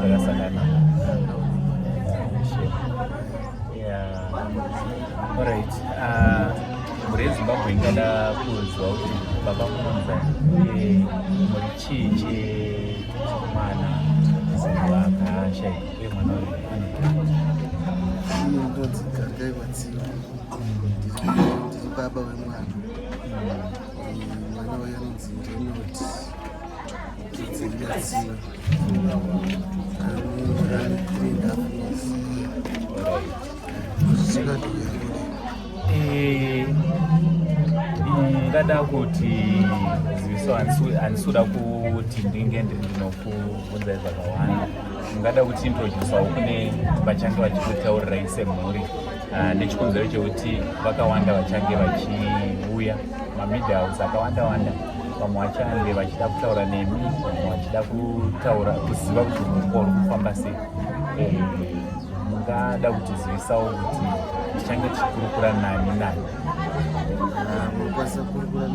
Takasangana. Shame. Yeah. Alright. Mhuri yeZimbabwe ingada kuziva kuti baba munonzani uye muri chii chemwana akashaika uye mwana uyu ane Ini ndonzi Garikai Matsiwa. Ndiri baba wemwana. Mwana uyu anonzi Renod Matsiwa. Ane 3.5 years. Zvichikadhuya. Ngada kuti ziviso, handisi kuda kuti ndinge ndiri ndinokubvunzai zvakawanda. Ngada kuti introducewo kune vachange vachikutaurirai semhuri. Nechikonzero chekuti vakawanda vachange vachiuya, mamedia house akawanda wanda, vamwe vachange vachida kutaura nemi, vamwe vachida kutaura kuziva kuti urongwa uri kufamba sei. Mungada kutizivisawo kuti tichange tichikurukura nani nani? Munokwanisa kukurukura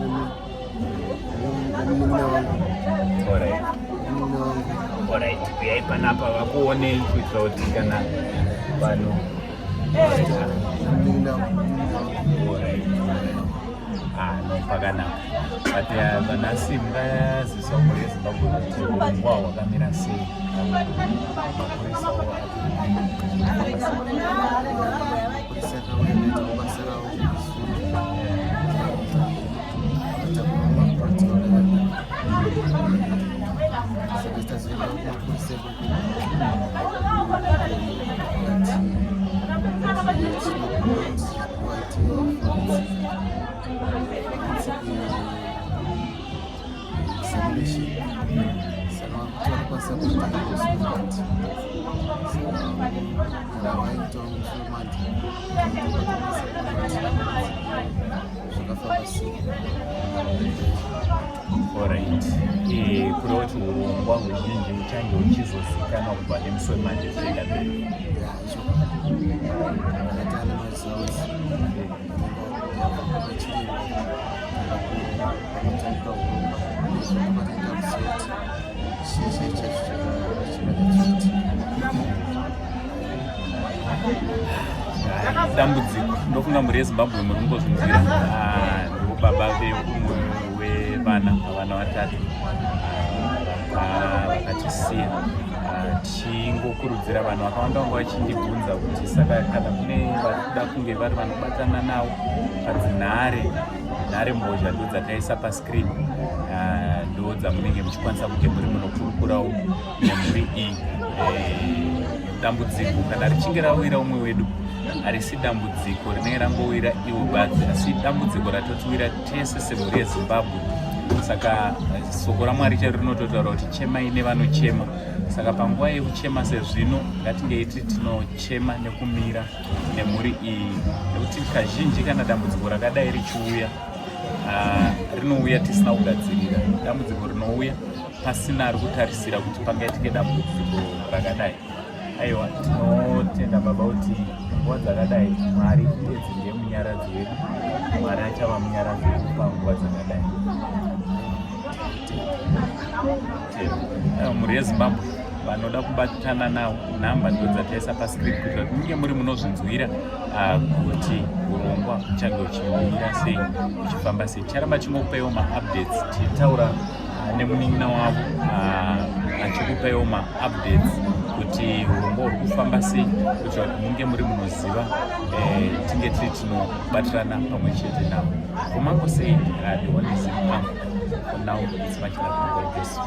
nemunin'ina wangu. Alright. Munin'ina wangu. Alright, uyai panapa vakuonei kuitira kuti kana vanhu Munin'ina wangu. Alright. Ah, no, pakanaka. But vanhasi mungazivisa mhuri yeZimbabwe kuti urongwa hwakamira sei, mapurisawo ari Mapurisa akauya akaitawo basa ravo zuro, vatakura mapuroti vakawanda, saka tazoenda kumapurisa ikoko vati waite forensic examination, saka vakuti vanokwanisa kuita musi weMonday. Saka kana vaitawo musi weMonday, zvakafamba sei. Alright. Kureva kuti urongwa huzhinji huchange huchizozikanwa kubva nemusi weMonday zvichienda mberi? Ya, ichokwadi. Vakati ane maresults vachiremba vanotanga urongwa nezvakavanoita kuziva kuti chii chai chacho chakanyatsoitika. Dambudziko, ndofunga mhuri yeZimbabwe muri kungozvinzwira. Ah, ndo baba veumwe wevana, vana vatatu vakatisiya. Tichingokurudzira vanhu vakawanda vanga vachindibvunza kuti saka kana kune vari kuda kunge vari vanobatana navo padzinhare, nhare mbozha ndo dzataisa pascreen, ndo dzamunenge muchikwanisa kunge muri munokurukurawo nemhuri iyi. Dambudziko kana richinge rawira umwe wedu, harisi dambudziko rinenge rangowira ivo badzi, asi dambudziko ratotiwira tese semhuri yeZimbabwe. Saka soko raMwari chairo rinototaura kuti chemai nevanochema. Saka panguva yekuchema sezvino, ngatingei tiri tinochema nekumira nemhuri iyi, nekuti kazhinji kana dambudziko rakadai richiuya, rinouya tisina kugadzirira. Dambudziko rinouya pasina ari kutarisira kuti pangaitike dambudziko rakadai. Aiwa, tinotenda baba kuti nguva dzakadai Mwari bedzi ndiye munyaradzi wedu. Mwari achava munyaradzi wedu panguva dzakadai. Mhuri yeZimbabwe, vanoda kubatana nawo, nhamba ndo dzataisa pascreen kuitira kuti munge muri munozvinzwira kuti urongwa huchange huchimira sei, huchifamba sei. Ticharamba chingokupaiwo maupdates, tichitaura nemunin'ina wavo achikupaiwo maupdates kuti urongwa huri kufamba sei, kuitira kuti munge muri munoziva, tinge tiri tinobatirana pamwe chete navo. Kumango sei, the only Zim. For now, it's much love and God bless you.